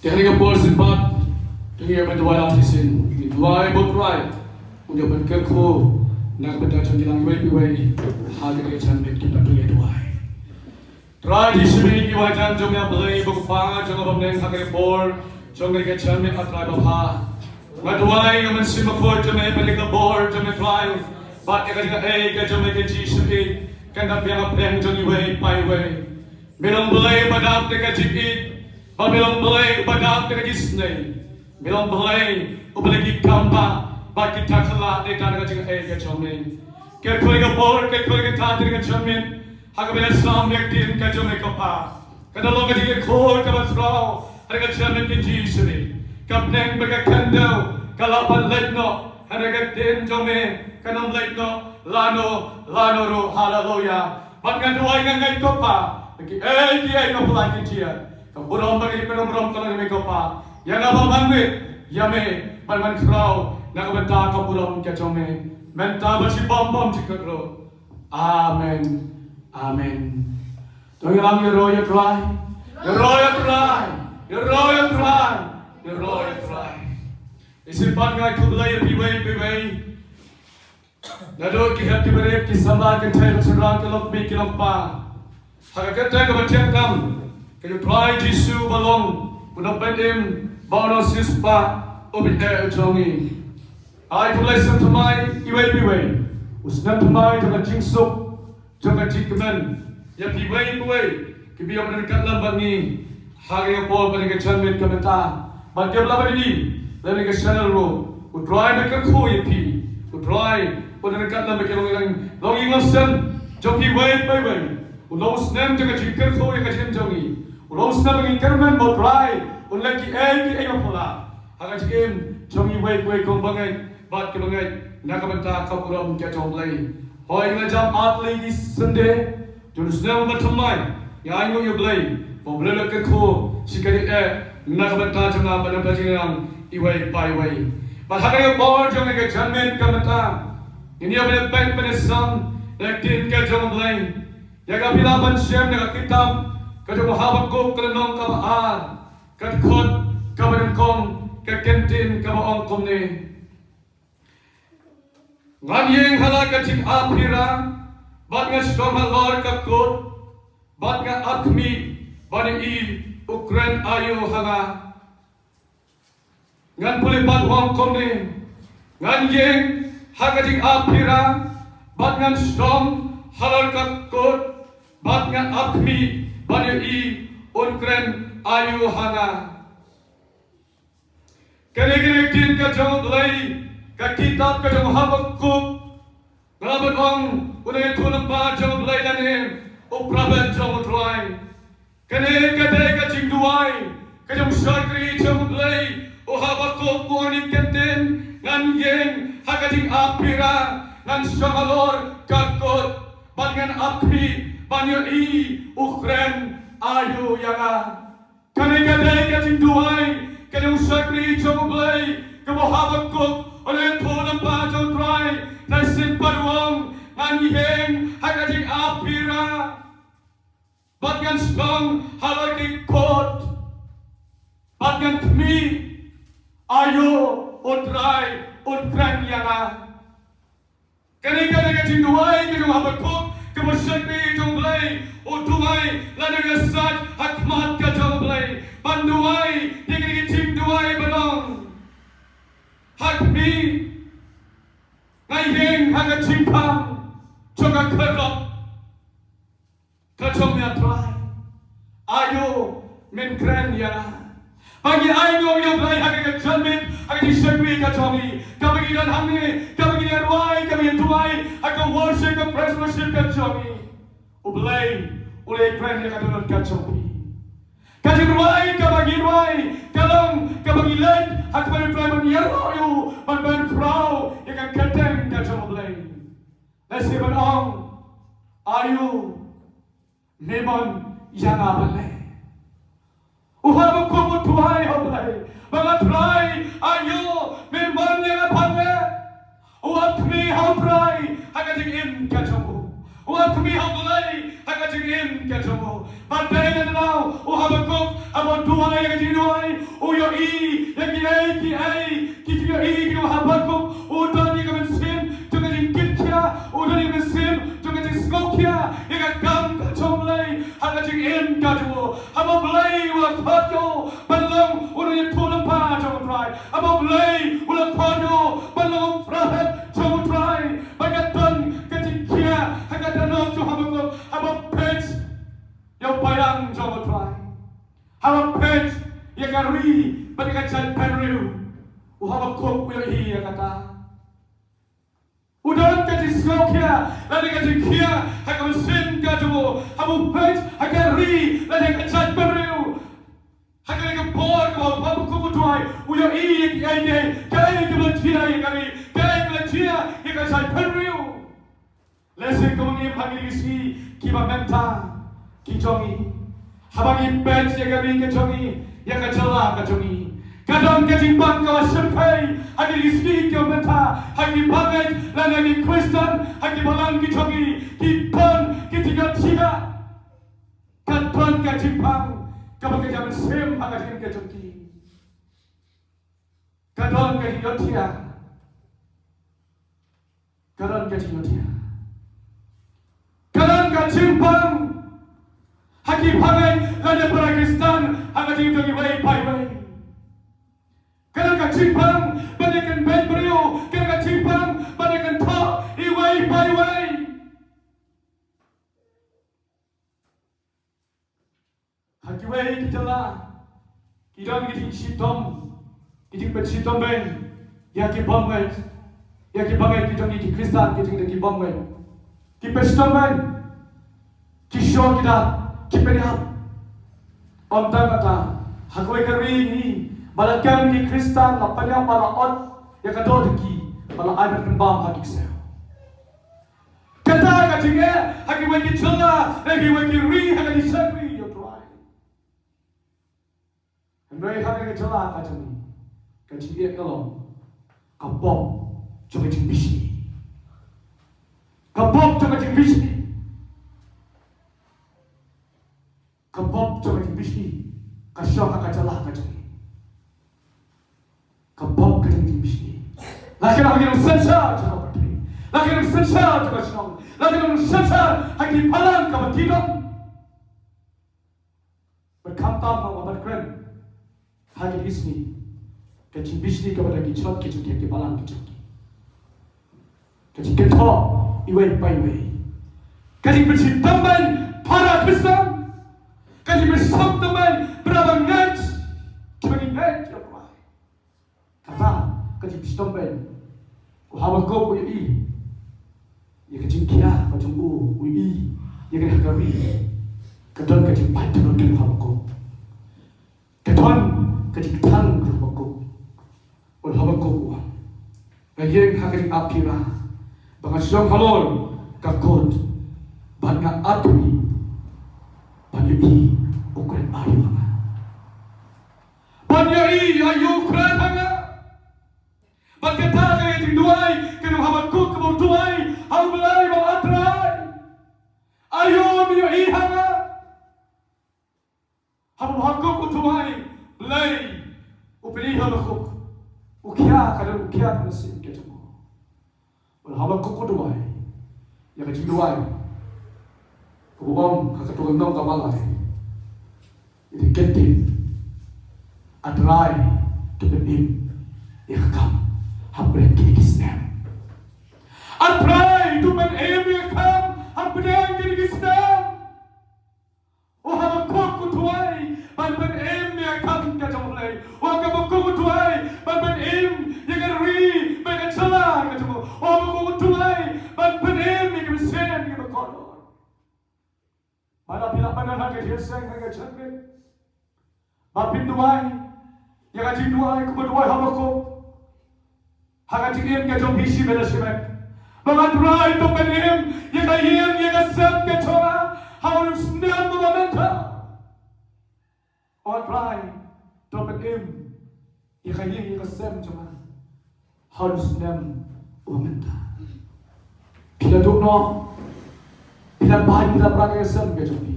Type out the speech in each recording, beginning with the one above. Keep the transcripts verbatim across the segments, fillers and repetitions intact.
Te ha kane ka por shisien pat, to ngin ïa duwai lang shisien. Ngin duwai ba U Trai un ïa pynkyrkhu na ka bynta jong ngi lang iwei pa iwei ha kane ka janmiet, kumta to ngin ïa duwai. Trai Jisu, ngi wan ïa ka jong me, A Blei ba u Kpa jong nga ba bneng, ha kane ka por jong kane ka janmiet, A Trai ba bha. Nga duwai ïa ka mynsiem bakhuid jong me, bad ïa ka bor jong me, Trai, bad ïa ka jingai ka jong me, ka Jisu, kan da biang ha pdeng jong iwei pa iwei. Me long Blei uba dap da ka jingïeit, bad me long Blei uba dap da ka jingisynei. Me long Blei uba la ki kam ba, bad kita ki la da ka jingai ka jong me. Kyrkhu ïa ka bor, kyrkhu ïa ka kata ka jong me. Ha kaba ïasam ïa ka ktien ka jong me, ko Pa, ka da long ka jingkyrkhu kaba khraw ha ka janmiet, ka Jisu. Ka bneng bad ka khyndew ka lah ban leit noh, hynrei ka ktien jong me kan ym leit noh lano lano ruh. Haleluya. Bad nga duwai, nga ngeit, ko Pa, ba kiei kiei nga pynlait, ka jia, ka burom bad ka jingpynlong burom ka long ïa me, ko Pa. Ïa nga ba ngan wit ïa me ban wan khraw na ka bynta ka burom ka jong me, mynta bad shibun bun jingkyrkhu. Amen. Amen. To ngin ïalam ïaroh ïa U Trai. Ïaroh ïa U Trai. Ïaroh ïa U Trai. Ïaroh ïa U Trai. Shisien pat nga ai khublei ïa phi iwei pa iwei. Naduh ki hep ki barit, ki samla, ki kynthei, ki shynrang, ki longkmie, ki longkpa. Ha ka kyrteng kaba thiang tam ka jong U Trai Jisu ba long u nongpynim bad u nongsiewspah, u bad u jong ngi. Ai khublei sngewthuh ïa iwei pa iwei. U snem thymmai jong ka jingsuk, jong ka jingkmen ïa phi iwei pa iwei kiba ïoh ban ryngkat lem bad ngi ha kane ka por, ha kane ka janmiet ka mynta. Bad kiba la ban ïohi lem ha kane ka channel ruh, U Trai un kyrkhu ïa phi. U Trai un ryngkat lem bad ki longïing, longïing longsem jong phi iwei pa iwei. Un long u snem jong ka jingkyrkhu ïa ka jingim jong ngi. Un long u snem ba ngin kyrmen ba U Trai un leh kiei kiei ba phylla ha ka jingim jong ngi iwei pa iwei, kum u bangeit bad ka bangeit, na ka bynta ka burom ka jong U Blei. Hooid, ngi la jam ar tylli ki Sunday. Jong u snem uba thymmai, ngi ainguh ïa U Blei ba U Blei u la kyrkhu shi kyndiah na ka bynta jong nga bad na ka bynta jong ngi iwei pa iwei. Bad ha kane ka por jong ka janmiet ka mynta, ngin ïa peit, peit, peit ïa ka ktien ka jong U Blei. Ïa kaba phi lah ban shem na ka kitab ka jong u Habakuk, ka lynnong kaba ar, ka dkhot kaba nyngkong, ka ktien kaba ong kumne: Ngan ïeng ha la ka jingapira, bad ngan shong halor ka kut, bad ngan ap khmih ban ïohi u kren aïu ha nga. Ngan pule pat, u ong kumne: Ngan ïeng ha ka jingapira, bad ngan shong halor ka kut, bad ngan ap khmih ban ïohi un kren aïu ha nga. Kane, kane ka ktien ka jong U Blei, ka kitab ka jong u Habakuk. Nga lah ban ong, u nongïathuhlypa jong U Blei lane u prophet jong U Trai. Kane ka dei ka jingduwai ka jong u shakri jong U Blei, u Habakuk, u ong ïa kane ka ktien: Ngan ïeng ha ka jingapira, ngan shong halor ka kut, bad ngan ap khmih ban ïohi u kren aïu ïa nga. Kane ka dei ka jingduwai ka jong u shakri jong U Blei, kaba u Habakuk, u nongïathuhlypa jong U Trai, u la sngewthuh bad u ong: Ngan ïeng ha ka jingapira, bad ngan shong halor ka kut, bad ngan khmih aïu U Trai un kren ïa nga. Kane ka dei ka jingduwai ka jong u Habakuk, kaba u shakri jong U Blei u duwai lane u ïasaid ha khmat ka jong U Blei ban duwai ïa kane ka jingduwai ba long: Ha khmih, nga ïeng ha ka jingkhang jong ka kharop ka jong me, A Trai. Aïu men kren ïa nga? Ba ngi ainguh ïa U Blei ha ka janmiet, ha ka jingshakri ka jong ngi, kaba ngi don hangne, kaba ngi rwai, kaba ngi duwai ha ka worship, ka praise worship ka jong ngi. U Blei u la kren ïa ka dohnud ka jong ngi. Ka jingrwai kaba ngi rwai ka long kaba ngi leit ha khmat U Trai ban ïaroh ïa u, ban, ban khraw ïa ka kyrteng ka jong U Blei. Lehse ban ong: Aïu me mon ïa nga balei? U Habakuk u duwai ha U Blei ba, A Trai, aïu me mon ïa nga balei? U ap khmih ha U Trai ha ka jingim ka jong u. U ap khmih ha U Blei ha ka jingim ka jong u. Bad dei na kata u Habakuk, haba u duwai ïa ka jingduwai, Ïa kiei kiei ki jingïohi kiba Habakuk u don ïa ka mynsiem jong ka jingkitkhia, u don ïa ka mynsiem jong ka jingsngewkhia ïa ka kam ka jong U Blei ha ka jingim ka jong u. Haba U Blei u la khot ïa u ban long u nongïathuhlypa jong U Trai, haba U Blei u la khot ïa u ban long u prophet jong U Trai, ba ka don ka jingkhia ha ka dohnud jong Habakuk. Haba peit ïa u paidbah jong U Trai, haba peit ïa ka ri bad ïa ka jaitbynriew, u Habakuk u ïohi ïa kata. U don ka jingsngewkhia lane ka jingkhia ha ka mynsiem ka jong u. Haba u peit ha ka ri lane ha ka jaitbynriew, ha kane ka por kaba u Habakuk u duwai, u ïohi ïa kiei kiei, kaei kaba la jia ïa ka ri, kaei kaba la jia ïa ka jaitbynriew. Lehse kumne ha kine ki sngi kiba mynta ki jong ngi, haba ngi peit ïa ka ri ka jong ngi, ïa ka jylla ka jong ngi, ka don ka jingbang kaba shyrkhei ha kine ki sngi kiba mynta. Ha ki bangeit lane ha ki Khristan ha ki balang ki jong ngi, ki don ki jingïohthiah, ka don ka jingbang kaba ka jingmynsiem ha ka jingim ka jong ki. Ka don ka jingïohthiah, ka don ka jingïohthiah, ka don ka jingbang ha ki bangeit lane para Khristan ha ka jingim jong iwei pa iwei. Ka don ka jingbang ban ïakynbeit briew, ka don ka jingbang ban ïakynthoh iwei pa iwei. Ha kiwei ki jylla ki don ki jingshitom, ki jingpynshitom beiñ ïa ki bymngeit, ïa ki bangeit ki jong ngi ki Khristan, ki jong ngi ki bymngeit, ki pynshitom beiñ, ki shong ki da, ki pynïap. Ym tang kata, ha kawei ka ri ngi, ba la kem ki Khristan, la pynïap, ba la ot ïa ka doh jong ki, ba la ai ban pynbam ha ki kseh. Kata ka jingeh ha kiwei ki jylla, ha kiwei ki ri, ha ka jingshakri ïa U Trai. Hynrei ha ka jylla ka jong ngi, ka jingeh ka long ka pop jong ka jingbishni. Ka pop jong ka jingbishni. Ka pop jong ka jingbishni ka shong ha ka jylla ka jong ngi. Ka pop ka jingbishni. La ka long ka jingsynshar jong ka pyrthei, la ka long ka jingsynshar jong ka shnong, la ka long ka jingsynshar ha ki balang kaba ki don. Bad khamtam ha kaba kren ha kine ki sngi, ka jingbishni kaba don ki jhot ki jingkit ki balang ki jong ki, ka jingkynthoh iwei pa iwei, ka jingpynshitom beiñ para Khristan, ka jingpynshitom beiñ para bangeit, kiba ngi ngeit ïa U Trai. Kata ka jingpynshitom beiñ. U Habakuk u ïohi ïa ka jingkhia ka jong u, u ïohi ïa kane ha ka ri. Ka don ka jingpait dohnud ka jong u Habakuk. Ka don ka jingkthang ka jong u Habakuk. U Habakuk u ong, nga ïeng ha ka jingap phi ba nga shong halor ka kot, bad nga ap phi ban ïohi u kren aïu ha nga, ban ïohi aïu u kren ha nga. Bad kata ka jingduwai ka jong u Habakuk kaba u duwai ha U Blei ba, A Trai, aïu me ïohi ha nga? Haba u Habakuk u duwai, Blei u pynïohi ïa u Habakuk. U khia, ka don u khia ka mynsiem ka jong u. U Habakuk u duwai ïa ka jingduwai kaba u ong ha ka lynnong kaba lai. Ïa ka ktien, A Trai, to pynim ïa ka kam hapdeng kine ki snem. A Trai, to pynim ïa ka kam hapdeng kine ki snem. U Habakuk u duwai ban pynim ïa ka kam ka jong U Blei. U Habakuk u duwai ban pynim ïa ka ri bad ka jylla ka jong u. U Habakuk u duwai ban pynim ïa ka mynsiem kaba kordor. Ba lada phi lah ban don ha ka jingïaseng, ha ka jingïaseng, ba phin duwai ïa ka jingduwai kaba u duwai u Habakuk ha ka jingim ka jong phi shimet la shimet. Ba A Trai, to pynim ïa ka ïing ïa ka sem ka jong nga ha une u snem uba mynta. A Trai, to pynim ïa ka ïing ïa ka sem jong nga ha une u snem uba mynta. Phi la duh noh, phi la bam, phi la prak ïa ka sem ka jong phi.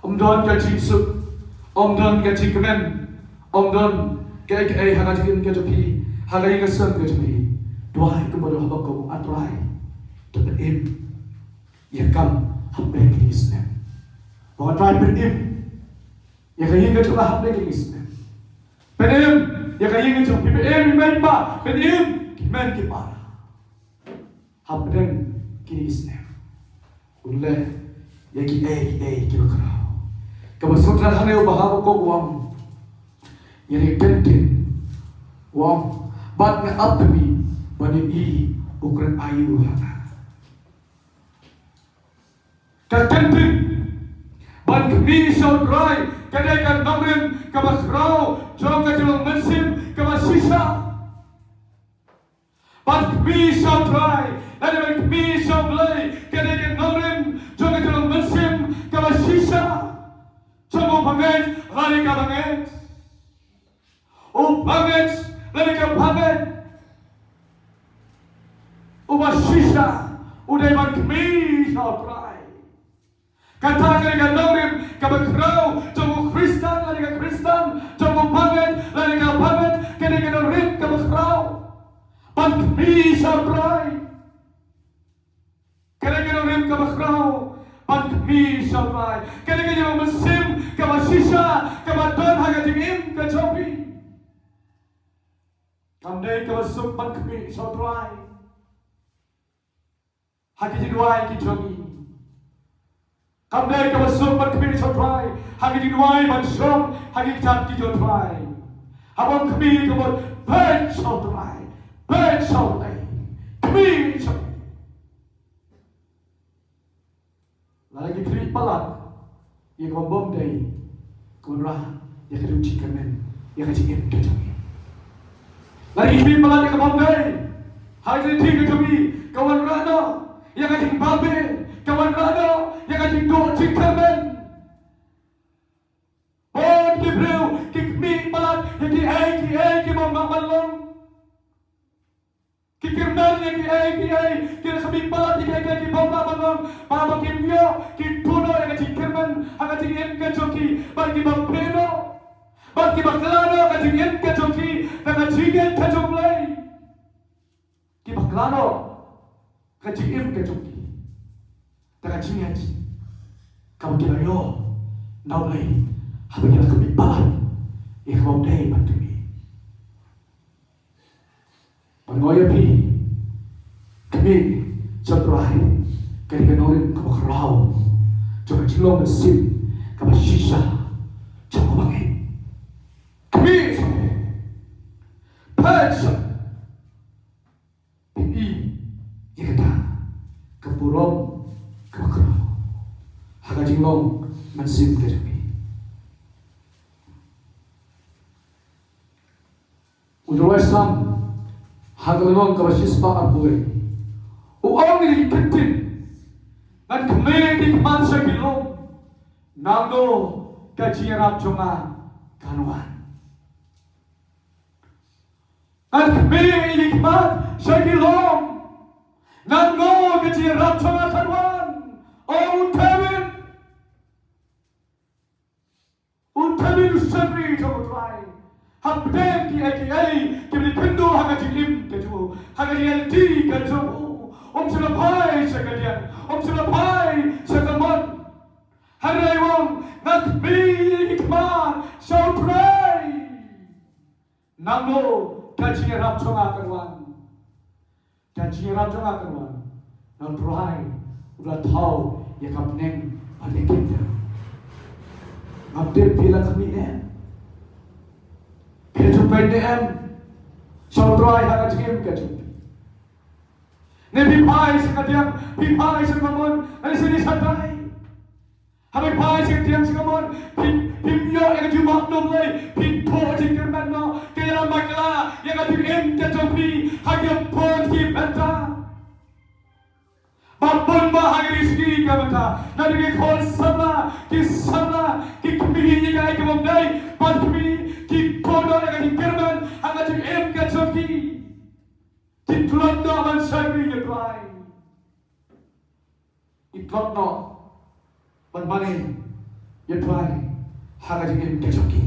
Ym don ka jingsuk, ym don ka jingkmen, ym don Kaei kaei ha ka jingim ka jong phi, ha ka ïing ka sem ka jong phi, duwai kumba u Habakuk, A Trai, to pynim ïa ka kam hapdeng kine ki snem. Ba A Trai, pynim ïa ka ïing ka jong nga hapdeng kine ki snem. Pynim ïa ka ïing ka jong phi, pynim ïa i mei i pa, pynim ki kmie ki para hapdeng kine ki snem. Un leh ïa kiei kiei kiba khraw. Kaba sngewtynnat hangne, u Habakuk u ong, ïa kane ka ktien, u ong, bad nga ap ïa me ban ïohi, u kren aïu ha nga. Ka ktien ban khmih sha U Trai ka dei ka nongrim kaba khraw jong ka jinglong mynsiem kaba shisha. Ban khmih sha U Trai lane ban khmih sha U Blei ka dei ka nongrim jong ka jinglong mynsiem kaba shisha. Jong u bangeit lane ka bangeit, u bangeit lane ka bangeit, uba shisha u dei ban khmih sha U Trai. Kata ka dei ka nongrim kaba khraw jong u Khristan lane ka Khristan, jong u bangeit lane ka bangeit, ka dei ka nongrim kaba khraw ban khmih sha U Trai. Ka dei ka nongrim kaba khraw ban khmih sha U Trai. Ka dei ka jinglong mynsiem kaba shisha kaba don ha ka jingim ka jong phi. Kam dei kaba suk ban khmih sha U Trai ha ki jingduwai ki jong ngi. Kam dei kaba suk ban khmih sha U Trai ha ki jingduwai ban shong ha ki kjat ki jong U Trai. Haba ym khmih, ka mut, peit sha U Trai, peit sha U Blei, khmih sha U Blei. Lada ngi khmih palat ïa kaba ym dei, ka wanrah ïa ka jingkyrmen ïa ka jingim ka jong ngi. Lada ngi khmih palat ïa kaba ym dei ha ka jingim ka jong ngi, ka wanrah noh ïa ka jingbabe, ka wanrah noh ïa ka jingduh jingkyrmen. Bun ki briew ki khmih palat ïa kiei kiei kiba ym lah ban long. Ki kyrmen ïa kiei kiei, ki la khmih palat ïa kiei kiei kiba ym lah ban long, ba haba kim ïoh, ki tuh noh ïa ka jingkyrmen ha ka jingim ka jong ki, bad kiba pynlong, bad kiba khlad noh ka jingim ka jong ki da ka jingngeit ka jong U Blei. Kiba khlad noh ka jingim ka jong ki da ka jingngeit kaba ki la ïoh na U Blei haba ki la khmih palat ïa kaba ym dei ban khmih. Bad nga ong ïa phi, khmih sha U Trai ka dei ka nongrim kaba khraw jong ka jinglong mynsiem kaba shisha jong u bangeit. Khmih sha U Blei, peit sha U Blei. Phin i ïa kata ka burom kaba khraw ha ka jinglong mynsiem ka jong phi. U Jowai Sam ha ka lynnong kaba shispah arphew wei, u ong ïa ki ktien, ngan khmih ïa ki khmat sha ki lum, nangno ka jingïarap jong nga kan wan. Ngan khmih ïa ki khmat sha ki lum, nangno ka jingïarap jong nga kan wan. O u David, u David u shakri jong u Trai. Hapdeng kiei kiei kiba dei kynduh ha ka jingim ka jong u, ha ka jingïaid lynti ka jong u, um shym la phai sha kadiang, um shym la phai sha kamon. Hynrei u ong, ngan khmih ïa ki khmat sha u Trai, nangno ka jingïarap jong nga kan wan. Ka jingïarap jong nga kan wan na u Trai uba la thaw ïa ka bneng bad ïa ka khyndew. Ngam tip phi la khmih ne em, phi la ju peit ne em sha u Trai ha ka jingim ka jong phi? Ne phi phai sha kadiang, phi phai sha kamon, ne sha ne shatai? Haba phi phai sha kadiang sha kamon, phi, phim ïoh ïa ka jubab na U Blei, phi thoh jingkyrmen noh, ka ïalam bakla ïa ka jingim ka jong phi ha ki bun ki bynta. Ba bun ba ha kine ki sngi ka bynta, na ki khun samla, ki samla ki khmih ïa kaei kaba ym dei ban khmih, ki thoh noh ïa ka jingkyrmen ha ka jingim ka jong ki. Ki tlot noh ban shakri ïa u Trai. Ki tlot noh ban mane ïa u Trai ha ka jingim ka jong ki.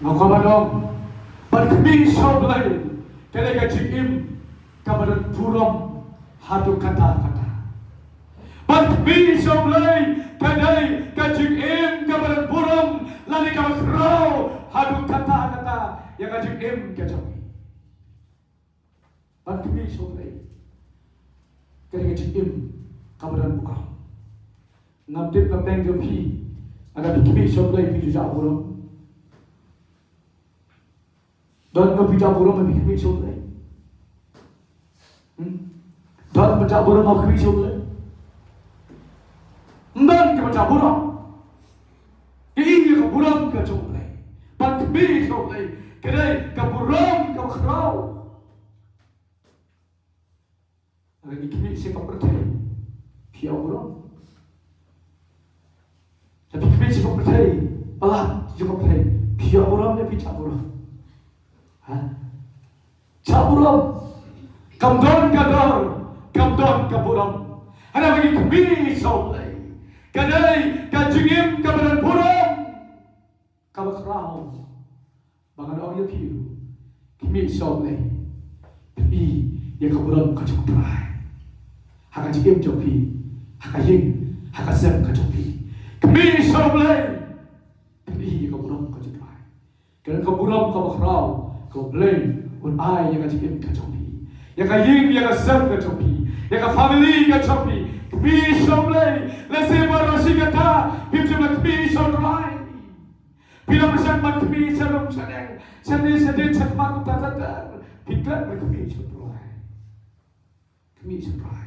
Nga kwah ban ong, ban khmih sha U Blei ka dei ka jingim kaba don burom haduh katta katta. Ban khmih sha U Blei ka dei ka jingim kaba don burom lane kaba khraw haduh katta katta ïa ka jingim ka jong ngi. Ban khmih sha U Blei ka dei ka jingim kaba don burom. Ngam tip na pdeng jong phi, lada phi khmih sha U Blei phi ju jah burom. Don ka phi jah burom phi khmih sha U Blei? Hmm? Don ka jah burom phi khmih sha U Blei? Don ka jah burom. Ïa ka burom ka jong U Blei. Ban khmih sha U Blei ka dei ka burom kaba khraw. Lada phi khmih sha ka pyrthei, phi ïoh burom? Lada phi khmih sha ka pyrthei, palat sha ka pyrthei, phi ïoh burom ne phi jah burom? Ha? Jah burom. Kam don ka dor, kam don ka burom. Hynrei lada phi khmih sha U Blei, ka dei ka jingim kaba don burom kaba khraw. Ba ngan ong ïa phi ruh, khmih sha U Blei. Phi ïa ka burom ka jong U Trai ha ka jingim jong phi, ha ka ïing, ha ka sem ka jong phi. Khmih sha U Blei. Phi ïa ka burom ka jong U Trai. Ka, ka burom kaba khraw kaba U Blei un ai ïa ka jingim ka jong phi, ïa ka ïing, ïa ka sem ka jong phi, ïa ka family ka jong phi. Khmih sha U Blei. Lehse baroh shi katta phim shym la khmih sha U Trai. Phi la pyrshang ban khmih sha rum sha neng, sha neng sha dien sha khmat kumta ter ter. Phi klet ban khmih sha U Trai. Khmih sha U Trai.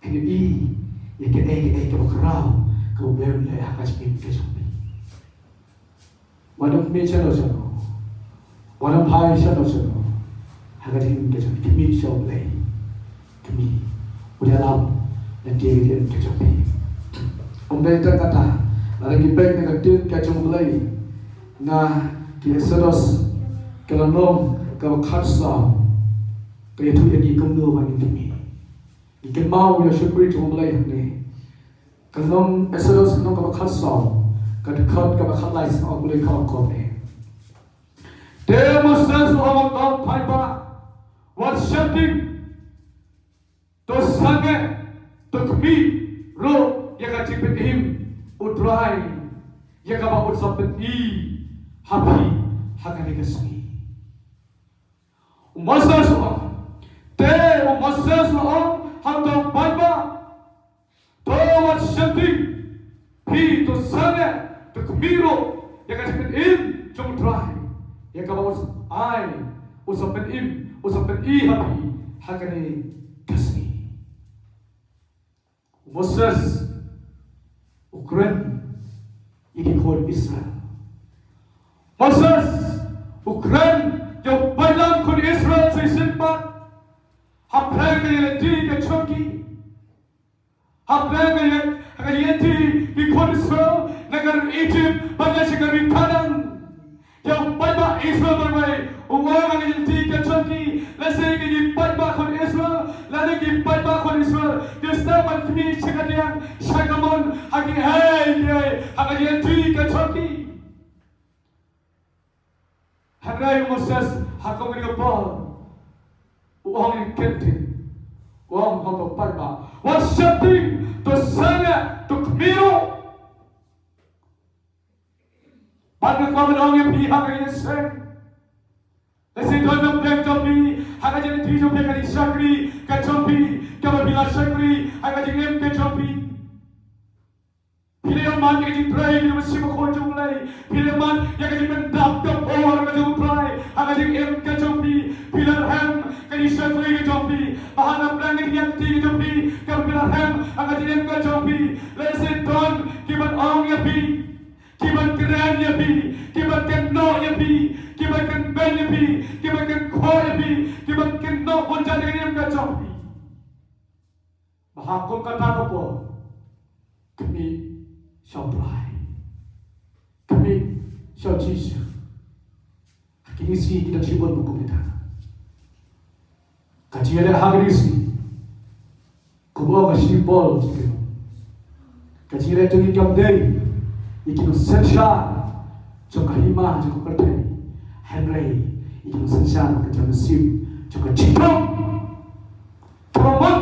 Phin ïohi ïa kaei kaei kaba khraw kaba U Blei un leh ha ka jingim ka jong phi. Wat nym khmih shano shano. Wat nym phai shano shano. Ha ka jingim ka jong phi, khmih sha U Blei. Khmih. U ïalam lynti ka jingim ka jong phi. Ym dei tang katta, lada ngi peit na ka ktien ka jong U Blei, na ki Exodus ka lynnong kaba khatsaw, ka ïathuh ïa ngi kumno ba ngin khmih. Ngi kynmaw ïa ka shakri jong U Blei hangne. Ka lynnong Exodus lynnong kaba khatsaw, ka dkhot kaba khatlai, sa U Blei u ong kumne: Te u Moses u ong, to paidbah, wat sheptieng, to sangeh, to khmih ruh ïa ka jingpynim U Trai, ïa kaba un sa pyni ha phi ha kane ka sngi. U Moses u ong, te u Moses u ong ha uto u paidbah, to wat sheptieng, phi to sangeh, to khmih ruh ïa ka jingpynim jong U Trai, ïa kaba un sa ai, un sa pynim, un sa pyni ha phi ha kane ka sngi. U Moses u kren ïa ki khun Israel. Moses u kren ïa u paidlang khun Israel shisien pat. Hapdeng ka ïaid lynti ka jong ki. Hapdeng ka ïaid, ka ïaid lynti ki khun Israel na ka ri Egypt bad na ka ri Kanaan. Ïa u paidbah Israel marwei u ong ha ka lynti ka jong ki, lehse ki paidbah khun Israel, lane ki paidbah khun Israel ki sdang ban khmih sha kadiang sha kamon ha kiei kiei ha ka lynti ka jong ki. Hynrei u Moses ha kane ka por u ong ïa ki kyntien, u ong ha u paidbah, wat sheptieng, to sangeh, to khmih ruh. Bad nga kwah ban ong ïa phi ha kane ka sien, lehse don na pdeng jong phi ha ka jingim jong phi, ha ka jingshakri ka jong phi, kaba phi la shakri ha ka jingim ka jong phi. Phi la ïohmad ïa ka jingtrei kaba shim bakhuid jong U Blei. Phi la ïohmad ïa ka jingpyndap ka bor ka jong U Trai ha ka jingim ka jong phi. Phi la rhem ka jingshakri ka jong phi, bad ha pdeng ka jingïaid lynti ka jong phi kaba phi la rhem ha ka jingim ka jong phi, lehse don kiban ong ïa phi, kiban kren ïa phi, kiban kynnoh ïa phi, kiban kynbeiñ ïa phi, kiban kynkhoh ïa phi, kiban kynnoh bun jait ïa ka jingim ka jong phi. Bad ha kum kata ka por, khmih sha U Trai. Khmih sha U Jisu. Ha kine ki sngi ki don shibun ba kum kita. Ka jingïaleh ha kine ki sngi, kumba ong ka shithi Paul, ka jingïaleh jong ngi kam dei ïa ki nongsynshar, jong ka hima jong ka pyrthei. Hynrei ïa ki nongsynshar ka jingïasyllok jong ka jingdum. Ka mut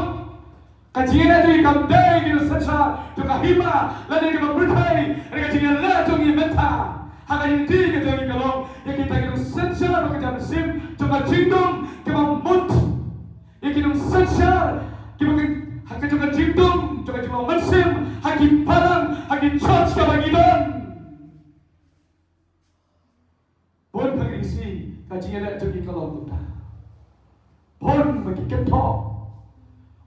ka jingïaleh jong ngi kam dei ïa ki nongsynshar jong ka hima lane jong ka pyrthei. Hynrei ka jingïaleh jong ngi mynta ha ka jingïadei ka jong ngi ka long ïa kita ki nongsynshar ka jingïasyllok jong ka jingdum kaba mut. Ïa ki nongsynshar kiba ki ha ka jong ka jingdum jong ka jinglong mynsiem ha ki balang ha ki church kaba ngi don. Bun ha ki sngi ka jingïaleh jong ngi ka long kumta. Bun ba ki kynthoh.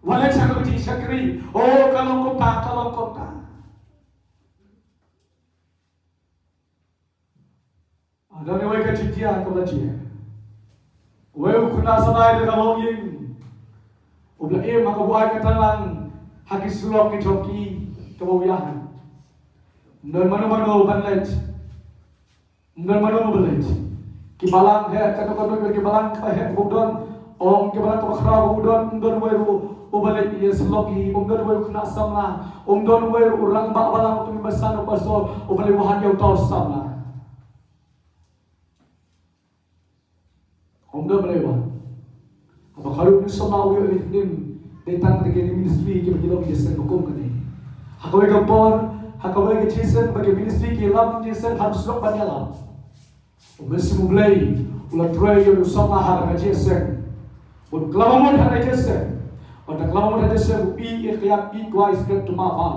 Wat leit sha ka jingshakri, o ka long kumta, ka long kumta. Don uwei ka jingïa kaba la jia. Uwei u khynnah samla da ka longïing uba la im ha ka buaid ka tnat lang ha ki surok ki jong ki kaba u ïaid. Ym don mano mano ban leit. Ym don mano mano ban leit. Ki balang heh, kato kato ki balang ka heh ba u don. Ong ki balang kaba khraw ba u don, ym don uwei ruh uba leit ïasyllok ïa u, ym don uwei u khynnah samla, ym don uwei ruh u rangbah balang, uto u mimbar san, u pastor uba leit wad ïa uta u samla. Ym don balei. Haba kharuh u samla u ïoh ïa ki nim, dei tang da ki ministry kiba ki long jingïaseng ba kum kane. Ha kawei ka por, ha kawei ka jingïaseng ba ki ministry ki lam jingïaseng ha u surok ban ïalam. U Mynsiem U Blei u la trei ïa u samla ha ka jingïaseng. Bad u klam mut ha ka jingïaseng. Bad u klam mut ha ka jingïaseng, u ïoh ïa ka ïa u kwai stet tu ma ba.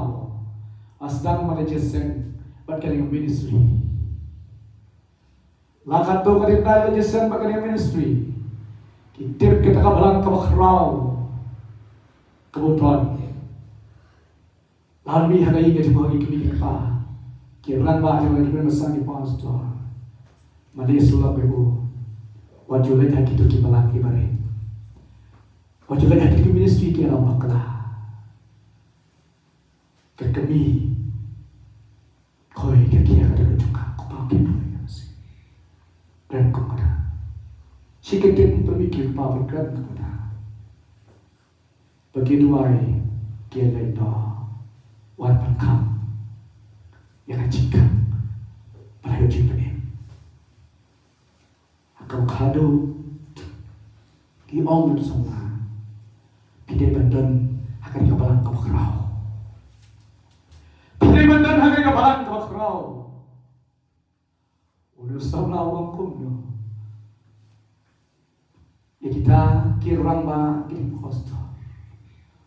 Ba sdang ma ka jingïaseng bad ka ministry. La katto katne ka jingïaseng bad ka ministry, ki tip kita ka balang kaba khraw kaba u don. La mih ha ka ïing ka jong u, ki kmie ki kpa, ki rangbah jong u, ki mimbar san, ki pastor. Mane shu lap ïa u, wat ju leit ha kito ki balang kiba rit. Wat ju leit ha kito ki ministry ki ïalam bakla. Ka kmie, khoi ka khia ka da ka jong ka, ko pa, ki pule ka masi. Kren kum kata. Shi kyntien pynmih ki, ko pa, pyn kren kum kata. Ba ki duwai ki leit noh, wan pynkham ïa ka jingkhang ba la ïoh jingpynim. Ha ka khadduh ki ong ïa u samla, phi dei ban don ha ka balang kaba khraw. Phi dei ban don ha ka balang kaba khraw. Une u samla u ong kumno ïa kita ki rangbah, ki pastor?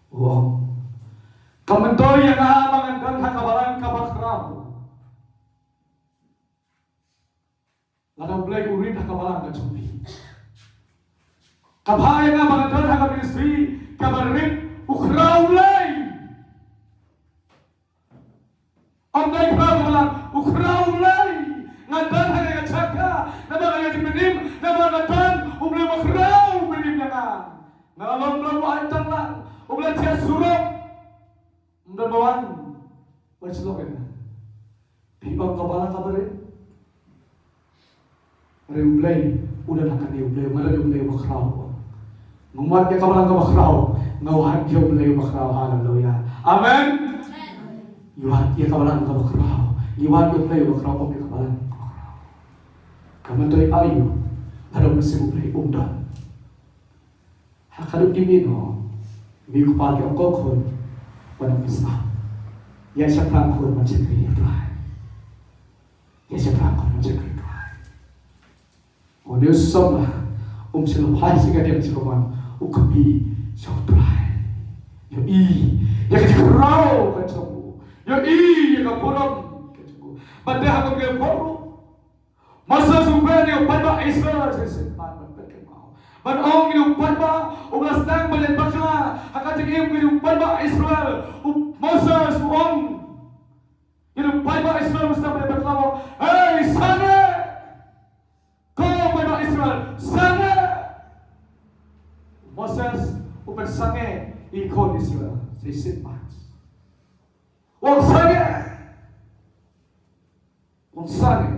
U ong, ka myntoi ïa nga ba ngan don ha ka balang kaba khraw, lada U Blei u rit ha ka balang ka jong phi. Ka bha ïa nga ba ngan don ha ka ministry kaba rit, u khraw lei. Ym dei khraw ka balang, u khraw lei. Nga don ha ka jaka, namar nga ïoh jingpynim, namar nga don U Blei uba khraw, uba rit ïa nga. Nga la long u briew uba tang lang, uba la jia surok. Ym don ba wan ban shlok ïa nga. Phi ong ka balang kaba rit. Hynrei U Blei u don ha kane, U Blei, nga don U Blei uba khraw. Nga wad ïa ka balang kaba khraw, nga wad ïa U Blei uba khraw. Haleluya. Amen. Ngi wad ïa ka balang kaba khraw, ngi wad ïa U Blei uba khraw, ym ïa ka balang kaba khraw. Ka myntoi aïu lada U Mynsiem U Blei um don? Ha ka dei ki mino, mei kpa ki ong ko khun, wan ong pisa. Ïa shaphrang khun ban shakri ïa U Trai. Ïa shaphrang khun ban shakri ïa U Trai. Une u samla um shym la phai sha ka dieng sha ka van, u kyrpad sha U Trai. Ïohi ïa ka jingkhraw ka jong u. Ïohi ïa ka burom ka jong u. Bad te ha ka por ruh Moses u kren ïa u paidbah Israel, sa shisien pat ban peit ka mut. Ban ong ïa u paidbah uba la sdang ban leit bakla ha ka jingim, ïa u paidbah Israel, u Moses u ong ïa u paidbah Israel uba la sdang ban leit bakla, hei, sangeh! Ko paidbah Israel, sangeh! Moses u pynsangeh ïa ki khun Israel, sa shisien pat. U ong sangeh! U ong sangeh.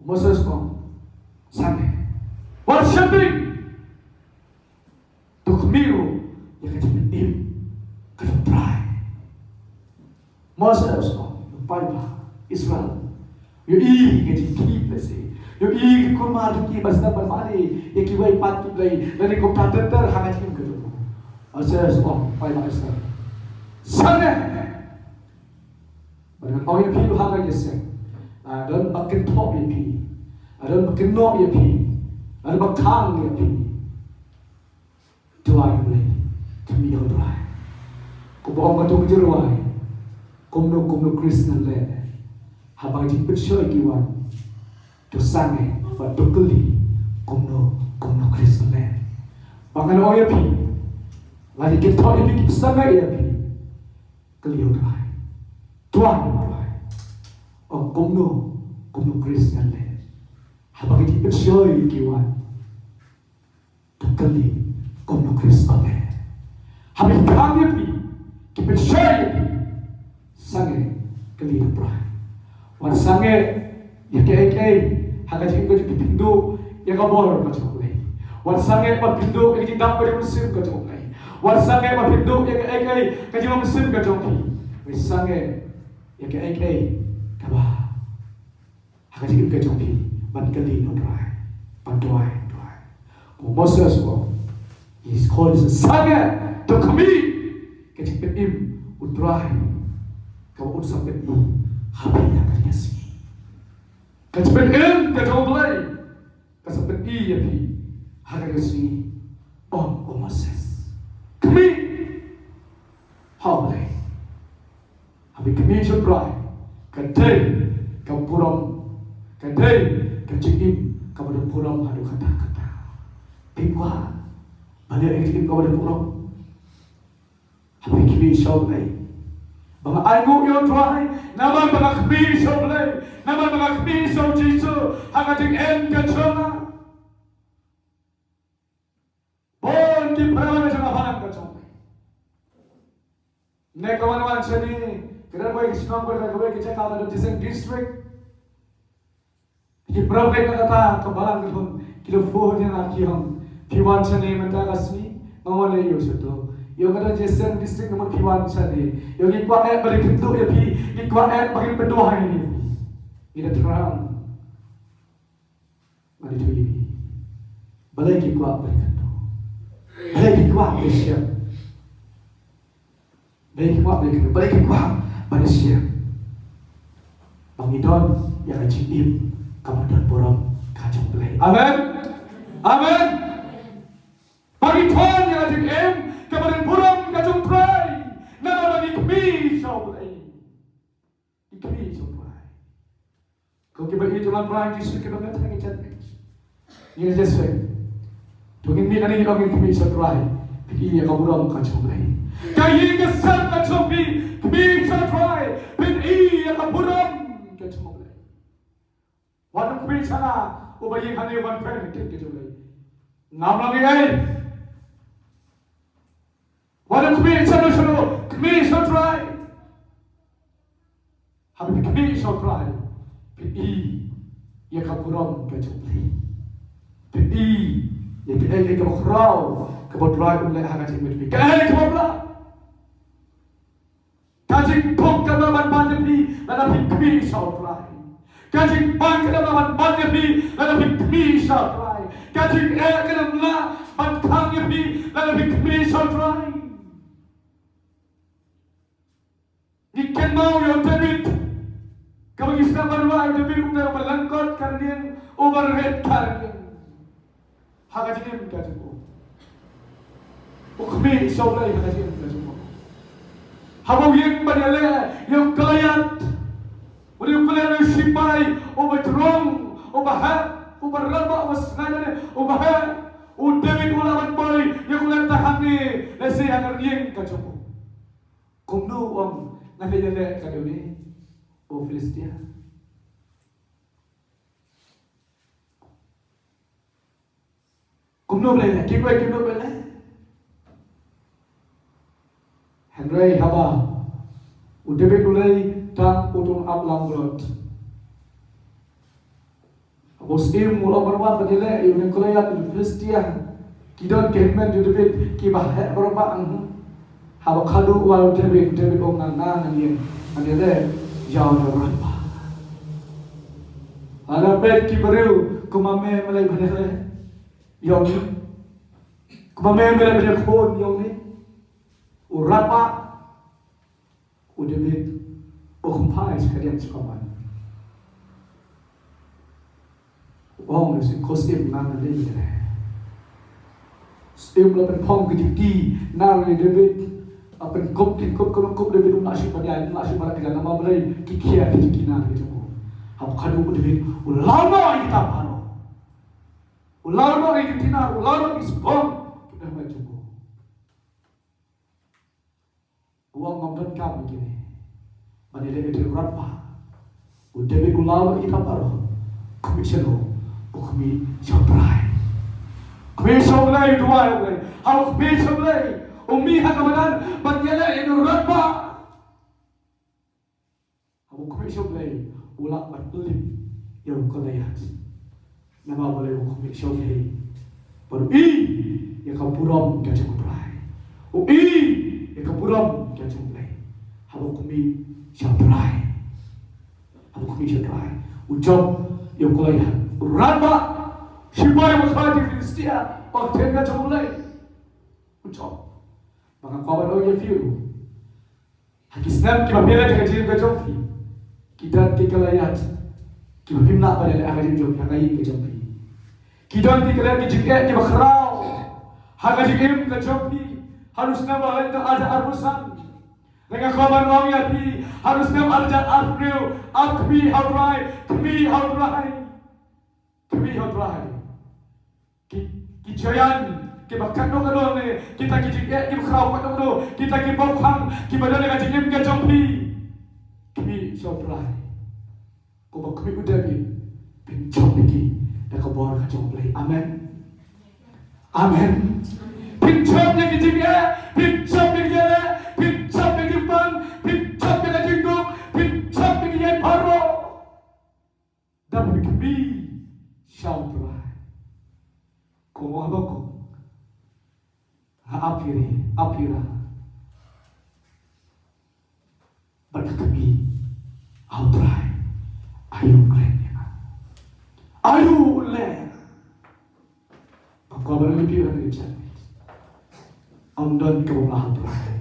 Moses u ong sangeh. Wat sheptieng. To khmih ruh ïa ka jingpynim ka jong U Trai. Moses u ong, u paidbah Israel, Ïohi ka jingkit lehse. Ïohi ki kumar jong ki ba sdang ban mane ïa kiwei pat ki blei. Lane kumta ter ter ha ka jingim ka jong u. Asa sngewbha, pai ba asa. Sangeh. Ba don ong ïa phi ha ka jingïaseng. Ba don ba kynthoh ïa phi. Ba don ba kynnoh ïa phi. Ba don ba khang ïa phi. Duwai U Blei, khmih ïa U Trai. Kumba ong katto ka jingrwai, kumno kumno Khrist ngan leh. Haba ka jingpynshoi ki wan, to sangeh bad to kylli, kumno kumno Khrist ngan leh. Ba ngan ong ïa phi, lada ki kynthoh ïa phi, ki pynsangeh ïa phi, kylli ïa U Trai. Duwai ïa U Trai. Ong kumno kumno Khrist ngan leh. Haba ka jingpynshoi ki wan, to kylli kumno Khrist ba leh. Haba ki khang ïa phi, ki pynshoi ïa phi, sangeh kylli U Trai. Wat sangeh ïa kaei kaei ha ka jingim ka jong phi, pynduh ïa ka bor ka jong U Blei. Wat sangeh ban pynduh ïa ka jingdap ka jong U Mynsiem ka jong U Blei. Wat sangeh ban pynduh ïa kaei kaei ka jong U Mynsiem ka jong phi. Wat sangeh ïa kaei kaei kaba ha ka jingim ka jong phi, ban kylli ïa U Trai, ban duwai, duwai. U Moses u ong, i khot sangeh, to khmih ka jingpynim U Trai kaba un sa pyni ha phi ha kane ka sngi. Ka jingpynim ka jong U Blei ka sa pyni ïa phi ha kane ka sngi. Ong u Moses, khmih ha U Blei. Haba phi khmih sha U Trai, ka dei ka burom, ka dei ka jingim kaba don burom haduh katta katta. Phi kwah ban leh ïa ka jingim kaba don burom? Haba phi khmih sha U Blei, ba nga ainguh ïa U Trai namar ba nga khmih sha U Blei, namar ba nga khmih sha U Jisu ha ka jingim ka jong nga. Bun ki para bangeit jong nga, para bangeit jong nga. Ne ka wan wan shane, ka dang wei ka shnong, ka dang wei ka jaka, ka dang Jiseng District. Ki para bangeit na kata ka balang ka thung, ki la phone ïa nga ki ong, phi wan shane mynta ka sngi? Nga ong, ïoh shuh to. Ïoh ka dang Jiseng District, namar phi wan shane, ïoh ngi kwah eh ban ïakynduh ïa phi, ngi kwah eh ban ïapynduwai ïa phi. Ngi da thrang. Nga dei thui. Balei ki kwah ban ïakynduh? Balei ki kwah ban ïashem? Balei ki kwah ban ïakynduh? Balei ki kwah ban ïashem? Ba ngi don ïa ka jingim kaba don burom ka jong U Blei. Amen. Amen. Ba ngi don ïa ka jingim kaba don burom ka jong U Blei. Namar ba ngi khmih sha U Blei. Ngi khmih sha U Trai. Ko kiba ïeit jong U Trai Jisu kiba nga tang ïeit. Ngi ïeit seh. To ngin mih nangne, ngin ong ngin khmih sha U Trai. Phin ïohi ïa ka burom ka jong U Blei. Ka ïing ka sem ka jong phi, khmih sha U Trai. Phin ïohi ïa ka burom ka jong U Blei. Wat khmih sha nga, uba ïeng hangne ban pynthut ka jong U Blei. Ngam lah ngi ei. Wat khmih shano shano, khmih sha U Trai. Haba phi khmih sha U Trai, phin ïohi ïa ka burom ka jong U Blei. Phin ïohi ïa kaei kaei kaba khraw kaba U Trai un leh ha ka jingim jong phi. Kaei kaba bha. Ka jingpang ka dei ban ban ïa phi lada phi khmih sha U Trai. Ka jingpang ka dei ban ban ïa phi lada phi khmih sha U Trai. Ka jingeh ka dei ban khang ïa phi lada phi khmih sha U Trai. Ngi kynmaw ïa u David. Kaba ngi sngap ban wad ïa u David, u dei uba lyngkot ka rynïeng, uba rit ka rynïeng. Ha ka jingim ka jong u, u khmih sha U Blei ha ka jingim ka jong u. Haba u ïeng ban ïaleh ïa u Goliath, u dei u Goliath u sipai uba jrong, uba heh, uba rangbah, uba sngewbha, uba heh. U David u lah ban poi ïa u Goliath hangne, lehse ha ka rynïeng ka jong u. Kumno u ong, ngan ïaleh katne ïa une u Philistia? Kumno u leh, ki kwah kumno u leh. Hynrei haba u David u leit tang, u dang ap lang blot. Haba u siem u la marwat ban ïaleh ïa une u Goliath u Philistia. Ki don ki hynmen jong u David kiba heh bha bha ang. Haba khadduh u wan u David, David u ong, ngan nang ngan ïeng, ngan ïaleh ïa une u rangbah. Lada peit ki briew, kumno me me leh bniah ïong ni? Kumno me me leh bniah khun ïong ni? U Radbah, u David, u khamphai sha ka diang sha ka man. U ong ne, shu kos im ngan ne leh bniah. Shu im la pynphong ki jingkti nar ïa David. La pynkup ki kup, kup, kup David, um lah shu ban ïaid, um lah shu ban ïaid, namar balei? Ki khia ki jingkti nar ki jong u. Haba khadduh u David u law noh ïa kita baroh. U law noh ïa ki kti nar, u law noh ïa ki sbon ki dang ïaid jong u. U ong ngam donkam ïa kine. Ban ïaleh ïa u Radbah. U David u law ïa kita baroh. Khmih sha no? U khmih sha U Trai. Khmih sha U Blei, duwai U Blei. Haba u khmih sha U Blei, u mih ha ka madan ban ïaleh ïa u Radbah. Haba u khmih sha U Blei, u lah ban pynlip ïa u Koliath. Namar balei? U khmih sha U Blei. Bad u i ïa ka burom ka jong U Trai. U i ïa ka burom ka jong U Blei. Haba u khmih sha U Trai. Haba u khmih sha U Trai, u jop ïa u Koliath. U Radbah, shipai bakhlaiñ ki Philistia, ba kyrteng ka jong U Blei. U jop. Ba nga kwah ban ong ïa phi ruh, ha ki snem kiba phi leh ka jingim ka jong phi, ki don ki Koliath kiba phim lah ban ïaleh ha ka jingim jong phi, ha ka ïing ka jong phi. Ki don ki Koliath, ki jingeh kiba khraw ha ka jingim ka jong phi. Ha u snem ba leit, ar hajar arphew san, nga kwah ban ong ïa phi, ha u snem ar hajar arphew, ap khmih ha U Trai, khmih ha U Trai. Khmih ha U Trai. Ki, ki giant kiba katno katno ne, kita ki jingeh kiba khraw katno katno, kita ki bymman kiba don ha ka jingim ka jong phi, khmih sha U Trai. Kumba khmih u David, phin jop ïa ki da ka bor ka jong U Blei. Amen. Amen. Phin jop ïa ki jingeh, phin jop ïa ki jingeh, phin jop ïa ki bymman, phin jop ïa ka jingduk, phin jop ïa ki jingeh baroh. Da phi khmih sha U Trai. Ko Habakuk, nga ap ïa phi, ap ïa phi. Bad ka khmih ha U Trai, aïu u kren ïa nga? Aïu u leh? Ba kwah ban ong ïa phi ha kane ka jingmut, ym don kaba ym lah ha U Trai.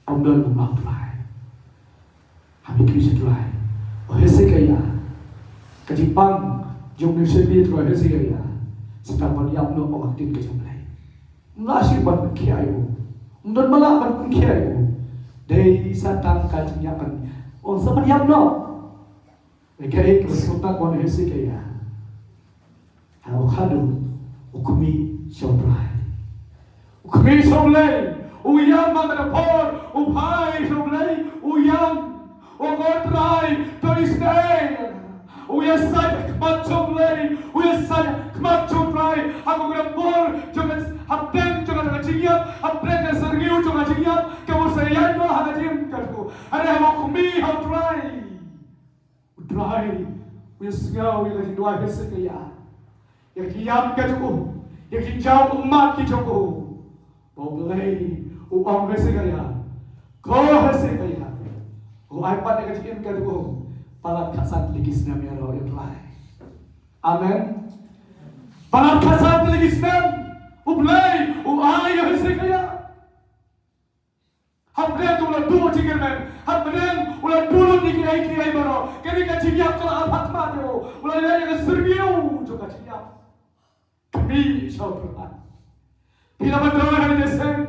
Ym don kaba ym lah ha U Trai. Haba phi khmih sha U Trai. U Hesekiah, ka jingpang jong u Hesekiah, u Hesekiah, sa tang ban ïap noh ong ha ktien ka jong U Blei. Ym lah shuh ban pynkhiah ïa u. Ym don ba lah ban pynkhiah ïa u. Dei sa tang ka jingïap ban, ong sa ban ïap noh. Ïa kaei kaba sngewtynnat ban ong ïa u Hesekiah? Haba khadduh u khmih sha U Trai. U khmih sha U Blei. U ïam ha kata ka por. U phai sha U Blei. U ïam. U ong, Ko Trai, to isynei. U ïasaid ha khmat jong U Blei. U ïasaid ha khmat jong U Trai. Ha kata ka por jong ka, hapdeng jong kata ka jingïap, hapdeng ka syrngiew jong ka jingïap, kaba u sa ïaid noh ha ka jingim ka jong u. Hynrei haba u khmih ha U Trai, U Trai u ïasngew ïa ka jingduwai Hesekiah, ïa ka jingïam ka jong u, ïa ka jingjaw ummat ki jong u. Ba U Blei u ong Hesekiah, Ko Hesekiah, u ai pat ïa ka jingim ka jong u palat khatsan tylli ki snem ïaroh, ïa U Blei. Amen. Palat khatsan tylli ki snem U Blei u ai ïa Hesekiah. Hapdeng u la duh jingkyrmen, hapdeng u la duh lut ïa kiei kiei baroh, kane ka jingïap ka la ap ha khmat jong u, u la leh ïa ka syrngiew jong ka jingïap. Khmih sha U Trai. Phi la ban don ha kane ka seng,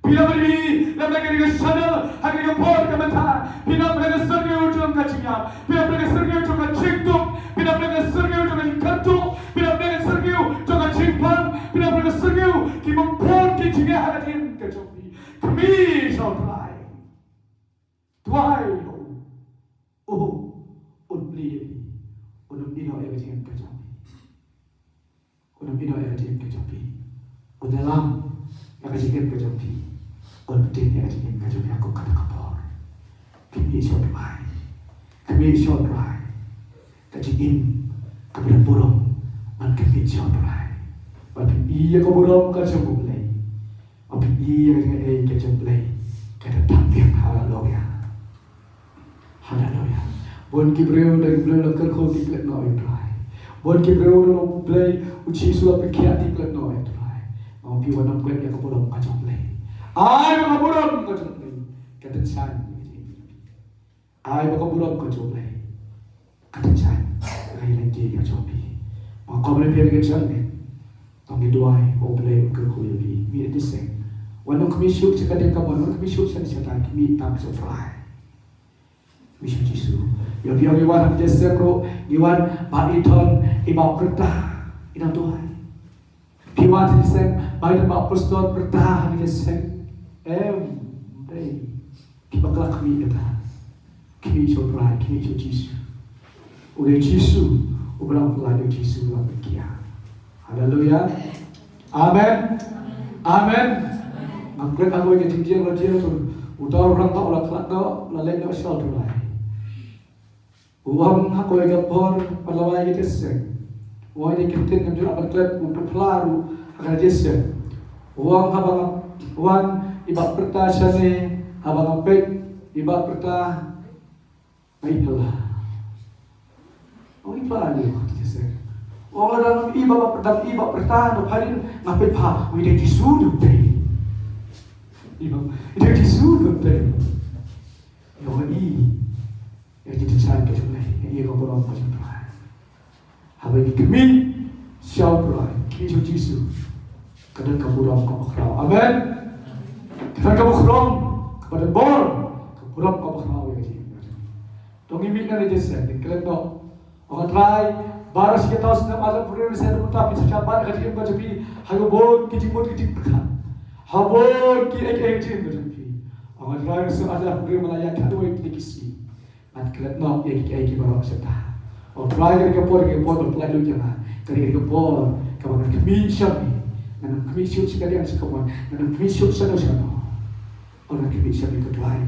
phi la ban ïohi lem ha kane ka channel ha kane ka por ka mynta, phi la ban ïohi ka syrngiew jong ka jingïap. Phi la pyrkhat ka syrngiew jong ka jingduk. Phi la pyrkhat ka syrngiew jong ka jingkyrduh. Phi la pyrkhat ka syrngiew jong ka jingpang. Phi la pyrkhat ka syrngiew ki bymman ki jingeh ha ka jingim ka jong phi. Khmih sha U Trai. Duwai ha u. U, un plie ïa phi. Un ym ïehnoh ïa ka jingim ka jong phi. Un ym ïehnoh ïa ka jingim ka jong phi. Un ïalam ïa ka jingim ka jong phi. Un pynbeit ïa ka jingim ka jong phi ha kata ka por. Khmih sha U Trai. Khmih sha U Trai. Ka jingim kaba don burom, ban khmih sha U Trai. Ban pyni ïa ka burom ka jong U Blei. Ban pyni ïa ka jingaiei ka jong U Blei. Ka da thap biang. Haleluya. Haleluya. Bun ki briew da ki briew la kyrkhu ki klet noh ïa u Trai. Bun ki briew da u Blei u Jisu la pynkhiah ki klet noh ïa u Trai. Nga ong phi, wat nang klet ïa ka burom ka jong u Blei. Ai ba ka burom ka jong u Blei ka tyngshaiñ. Ai ba ka burom ka jong u Blei ka tyngshaiñ ha ka lynti ka jong phi. Nga kwah ban ong ïa phi ka jong ngi, to ngin duwai ba u Blei un kyrkhu ïa phi. Mih na jingïaseng. Wat nang khmih shuh sha ka dieng ka mon, wat nang khmih shuh sha ka dieng ka mon, khmih tang sha u Trai. Khmih sha u Jisu. Ïa phi, ïa phi, wan ha ka jingïaseng ruh ngi wan ba i don i Bah Pyrta i nang duwai. Phi wan ha ka jingïaseng ba i don Bah Pastor Pyrta ha ka jingïaseng. Em, dei. Phi bakla khmih kata. Khmih sha u Trai, khmih sha u Jisu. U dei u Jisu uba la pyllait, u Jisu uba la pynkhiah. Haleluya. Amen. Amen. Ngam klet ha kawei ka jingjied la jied, uta u rangbah u la khlad noh, la leit noh sha u Trai. U ong ha kawei ka por, pat la wan ha ka jingïaseng. U ong ïa kine ki ktien, ngam ju lah ban klet, u pynphla ruh ha ka jingïaseng. U ong haba nga wan, i Bah Pyrta shane, haba nga peit i Bah Pyrta, nga ïeit palat. Nga ïeit palat ïa u, ha ka jingïaseng. U ong lada ngam ïohi i Bah Pyrta, i Bah Pyrta, nga peit, nga peit, pha, u ong, i dei u Jisu ne u dei. I Bah, i dei u Jisu ne u dei. Ïa u, ïa ka jingtyngshaiñ ka jong u Blei, ïa ka burom ka jong u Trai. Haba ngi khmih sha u Trai, khmih sha u Jisu, ka don ka burom kaba khraw. Amen. Ka don kaba khraw, kaba don bor, ka burom kaba khraw ïa ka jingim. To ngin mih na ka jingïaseng, ngin klet noh. Ong, Trai, baroh shi katta u snem, arhajar arphew hynriew, shisha mynta phi shisha bat ha ka jingim ka jong phi ha ka bun ki jingmut ki jingpyrkhat, ha ka bun kiei kiei ka jingim ka jong phi. Ong, Trai, u snem arhajar arphew hynriew ma la ïaid khatduwei tylli ki sngi. Ngan klet noh ïa kiei kiei baroh shi katta. Ong, Trai, ka dei ka por, ka dei ka por ba phi la ïoh ïa nga. Ka dei ka por kaba ngan khmih sha me. Ngan ym khmih shuh sha ka dieng sha ka mon, ngan ym khmih shuh shano shano. Ong, ngan khmih sha me, ko Trai.